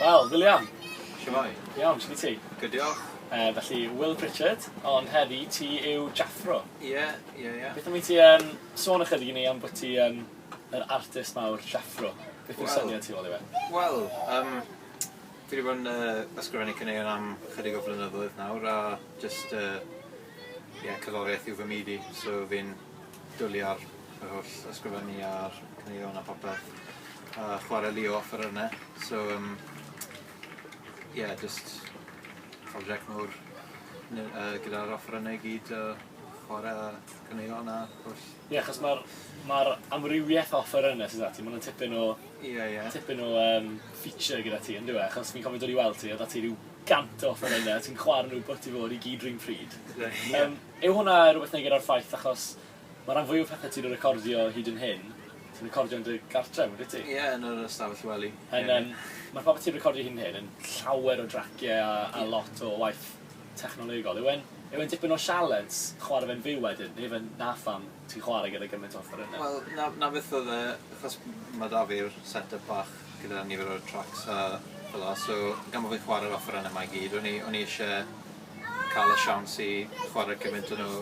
Wel, William. Shwmae? Iawn, shwt wyt ti? Good, diolch. Felly, Will Pritchard, ond heddi ti yw Jafro. Ie, ie, ie. Beth am i ti um, sôn ychydig i ni am bod ti yn yr artist mawr Jafro? Beth yw'r Wel- syniad tu ôl i fe? Wel, um, fi wedi bod yn ysgrifennu caneuon am chydig o flynyddoedd nawr a just, yeah, cerddoriaeth yw fy myd i, so fi'n dwlu ar yr holl ysgrifennu a'r caneuon a popeth, a chwarae lu o offerynnau, so um, yeah, just prosiect mawr gyda'r offerynnau i gyd, chwarae a caneuon a holl... Ie, yeah, achos mae'r ma amrywiaeth o offerynnau sydd 'da ti, maen nhw'n tipyn o Ie, ie. tipyn o feature gyda ti, yndyw e? Achos fi'n cofio dod i weld ti, a 'da ti ryw 100 o offerynnau, ti'n chwarae nhw bwt i fod i gyd rhywun pryd. Ie. Yw hwnna rhywbeth neu gyda'r ffaith achos mae rhan fwy o pethau ti'n recordio hyd yn hyn, ti'n recordio yn dy gartref, yndwyt ti? Ie, yn yr ystafell wely. Yn, Ie. Mae'r popeth ti'n recordio hyd yn hyn yn llawer o draciau a lot o waith technolegol. Yw e'n yw e'n dipyn o sialens chwarae fe'n fyw wedyn, neu fe'n na pham ti'n chwarae gyda gymaint o offerynnau? Wel, na beth oedd e, achos mae 'da fi'r set-up bach gyda nifer o'r tracks a fel 'a, so gan bod fi'n chwarae'r offerynnau yma i gyd, o'n i eisiau cael y siawns i chwarae gymaint o nhw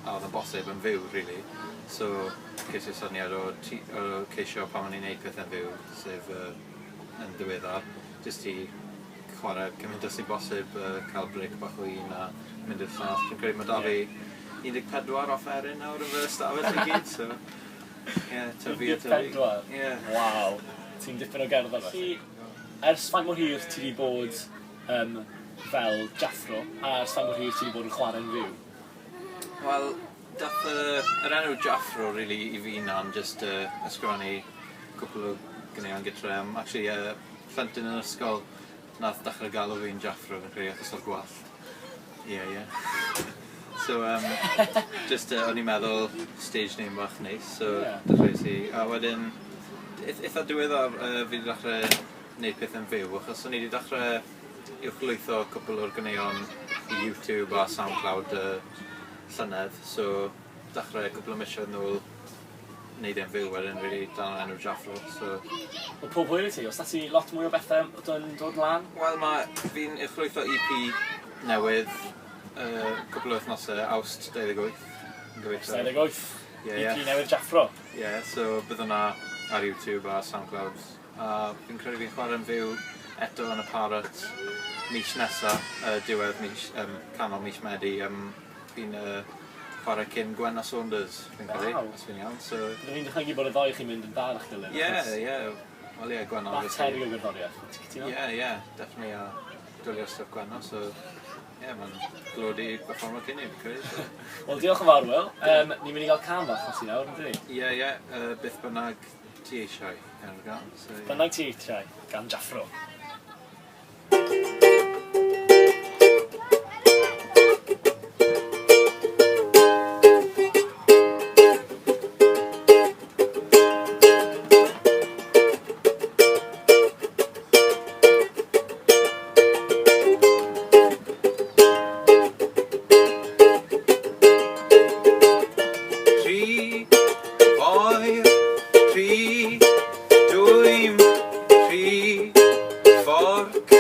a oedd yn bosib yn fyw, really. So, ces i'r syniad o ceisio pan o'n i'n neud pethau'n fyw, sef yn ddiweddar, jyst i chwarae cymaint o sy'n bosib, cael break bach o un a mynd i'r llall. Dwi'n credu mae 'da fi 14 offeryn nawr yn fy ystafell i gyd, so ie, tyfu a tyfu. 14? Ie. Waw, ti'n dipyn o gerddor felly. Ers faint mor hir ti wedi bod fel Jafro, a ers faint mor hir ti wedi bod yn chwarae'n fyw? Wel, dath yr enw Jafro really i fi na'n just ysgrifennu cwpl o ganeuon gytre. Actually, plentyn yn ysgol nath dechrau galw fi'n Jafro, fi'n credu, achos o'r gwallt. Ie, ie. So, just o'n i'n meddwl stage name bach neis, so dechreuais i. A wedyn, eitha diweddar fi wedi dechrau gwneud pethau'n fyw, achos o'n i wedi dechrau uwchlwytho cwpl o'r ganeuon i YouTube a SoundCloud llynedd, so dechrau cwpl o misoedd nôl wneud e'n fyw wedyn, really, dan enw Jafro, so... Wel, pob hwyl i ti, oes 'da ti lot mwy o bethau yn dod lan? Wel, mae fi'n uwchlwytho EP newydd cwpl o wythnosau, Awst 28. Yn gobeithio. Awst 28? Ie, ie. EP newydd Jafro? Ie, so bydd hwnna ar YouTube a SoundCloud. A fi'n credu fi'n chwarae'n fyw eto yn y Parrot mis nesa, diwedd mis, canol mis Medi. Fi'n chwarae cyn Gwenno Saunders, fi'n credu, os fi'n iawn. So... Byddwn i'n dychmygu bod y ddoi chi'n mynd yn dda â'ch gilydd. Ie, ie. Wel ie, Gwenno... Bach tebyg o gerddoriaeth, ti'n cytuno? Ie, ie, definitely, a dwlu ar stwff Gwenno, so ie, mae'n glod i performo cyn i, fi'n credu. So. Wel, diolch yn fawr, Will. Ni'n mynd i gael cân bach o ti nawr, yndyn ni? Ie, ie, beth bynnag ti eisiau, enw'r gân. So, ie. Bynnag ti eisiau, gan Jafro. Rhy oer, rhy dwym, rhy fforc.